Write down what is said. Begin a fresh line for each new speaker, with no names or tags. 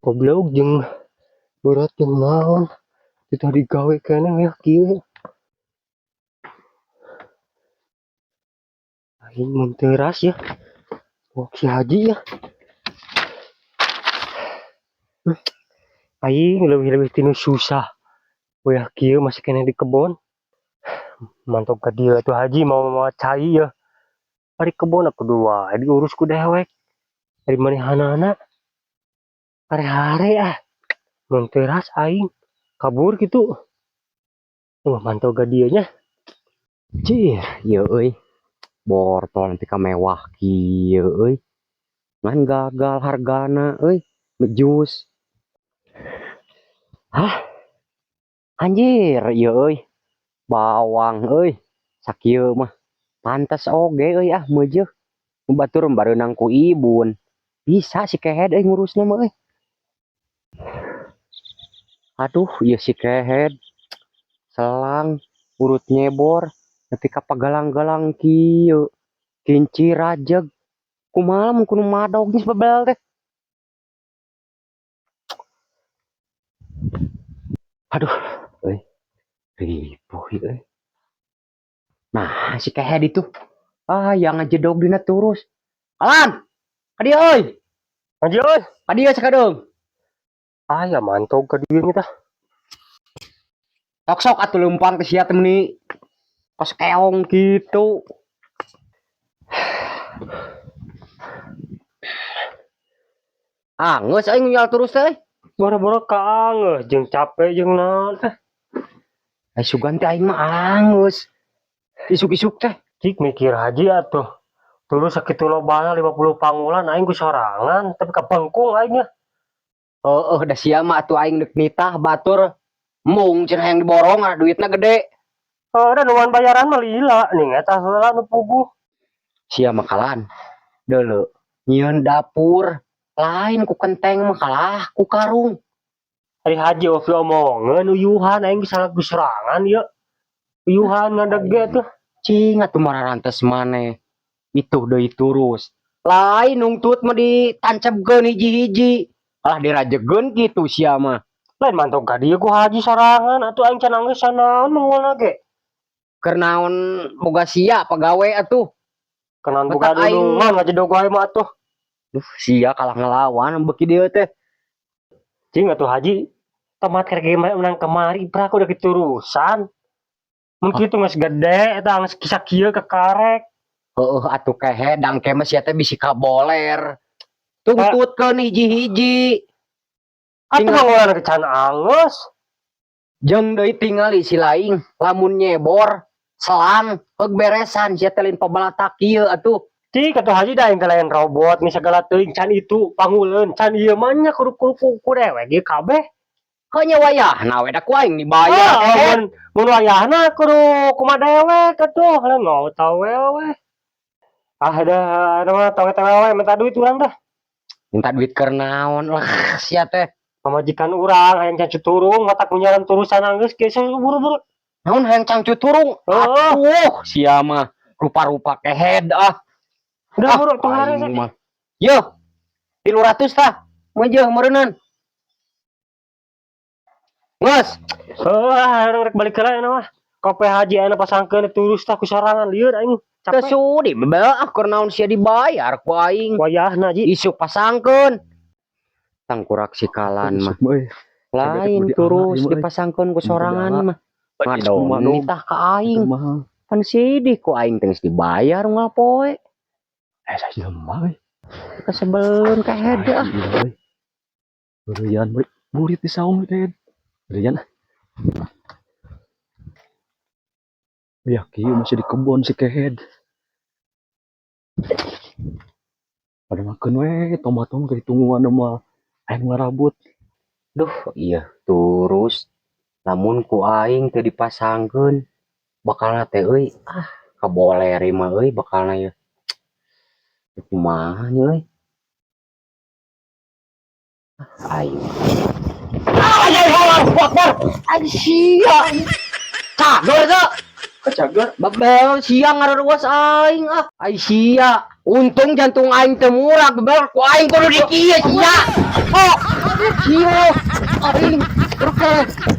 Goblok jeung berat jeung naon. Itu digawe keneh ya kieu. Aing mun teras ya. Wah, si Haji ya. Aing lebih-lebih tinu susah. Wah, kieu masih keneh di kebon. Mantap ka dieu atuh Haji mau mawa cai ya. Ari kebon aku dua, diurus ku dewek. Ari manehanana hare-hare ah. Mun teras aing kabur gitu. Wah, mantap ka dieu nya.
Cih, ieu euy. Bortol nanti ka mewah kieu euy. Ngan gagal hargana euy, jus. Hah? Anjir ieu euy. Bawang euy. Sakieu mah. Pantes oge euy ah meujeuh. Batur bareunang ku ibun. Bisa si kehed euy ngurusna mah euy. Aduh, ieu si kehed. Selang urut nyebor nepi ka pagalang-galang kieu. Kinci rajeg. Kumaha mun kudu madog geus bebel teh. Aduh, euy. Ripuh ieu euy. Nah, si kehed itu. Ah, yang ngajedog dina turus. Alan, ka dieu euy.
Haji euy.
Ka dieu sakadeung.
Ah, ya mantog ka dieu nya tah.
Sok sok atuh leumpang teh sia teh meuni kos keong kitu. Ah, geus aing nguyal terus teh.
Boro-boro ka angeus jeung capek jeung naon teh.
Ai sugan teh aing mah angeus. Isuk-isuk teh.
Cik mikir haji atuh. Terus sakitu lobana 50 pangulan aing ku sorangan tapi ka bengkung aing nya.
Heeh, da sia mah atuh aing deuk nitah batur mung cenah hayang diborong ah duitna gede.
Heuh, da nuan bayaran mah lila ning eta heula nu puguh.
Sia mah kalan. Deuleu nyieun dapur lain ku kenteng mah kalah ku karung.
Ari haji eueuh diomongeun uyuhan aing bisa ku sorangan ieu. Uyuhan ngadeg ge tuh.
Cing atuh mararantes maneh. Itu deui turus. Lain nungtut mah ditancapkeun hiji-hiji. Kalah dirajegeun kitu sia mah.
Lain mantog ka dieu ku haji sorangan atuh aing can anggeus sanaon mangulna ge.
Keur naon boga sia pagawe atuh.
Keur naon boga
Matak aing
dunungan ngajedog wae mah atuh.
Duh, sia kalah ngelawan beuki dieu teh.
Cing atuh haji tomat kerek ge menang kamari prak udah kiturusan. Mun kitu geus gede eta geus kisah kieu kekarek.
Heueuh atuh kehe dangke mah sia teh bisi kaboler. Tungtutkeun hiji-hiji.
Atuh mangulan ke can angeus.
Jeung deui tingali si laing lamun nyebor selang heug beresan sia teh lain pabalatak kieu atuh.
Cik atuh haji da aing teh lain robot geus sagala teuing can itu panguleun can ieu mah nya kudu-kudu ku dewek ge kabeh.
Heuh nya wayahna we da ku aing dibayar kehed.
Mun wayahna kudu kumaha dewek atuh lain mau tawel we. Ah dah eta mah tong eta we minta duit urang dah.
Minta duit keur naon lah sia teh.
Pamajikan urang hayang cangcuturung matak munyaran turusan anggeus geus buru-buru.
Naon hayang cangcuturung?
Heuh.
Atuh sia mah rupa-rupa kehed ah.
Udah buru tong
Aing
hare.
mah. Yeuh. 300 tah. Meujeuh meureunnan. Geus.
Heuh, rek balik heula ayeuna mah. Kope haji ayeuna pasangkeun turus tah ku sorangan lieur aing.
Teu
Capek.
sudi bebel ah keur naon sia dibayar ku aing.
Wayahna ji.
Isuk pasangkeun. Tangkurak sikalan mah.
Isuk mah euy.
Lain
Kudu
terus
diala ieu mah euy.
dipasangkeun ku
Kudu
sorangan
diala.
mah.
Isuk mah
Ngadon
dong.
nitah ka aing.
Kumaha?
Pan sidih ku aing teh geus dibayar unggal poe.
Eh sajelema euy.
Kasebeleun ka hede ah.
Iya euy. Beurian burit, burit di saung teh. Beurian. Ya kieu masih di kebon si kehed. Pada makan we tomat-tomat ke ditungguan mah aing ngarabut.
Duh, iya terus lamun ku aing teu dipasangkeun bakalna teh euy ah kaboler ieu mah euy bakalna ieu. Kumaha nya euy. Ah, aing. Allahu Akbar. Aing sia. Cager teu?
Cager.
Babel siang ngaruas aing ah. Ai sia. Untung jantung aing teu murag, bener ku aing kudu dikieu sia. Oh, sia. Aing terus.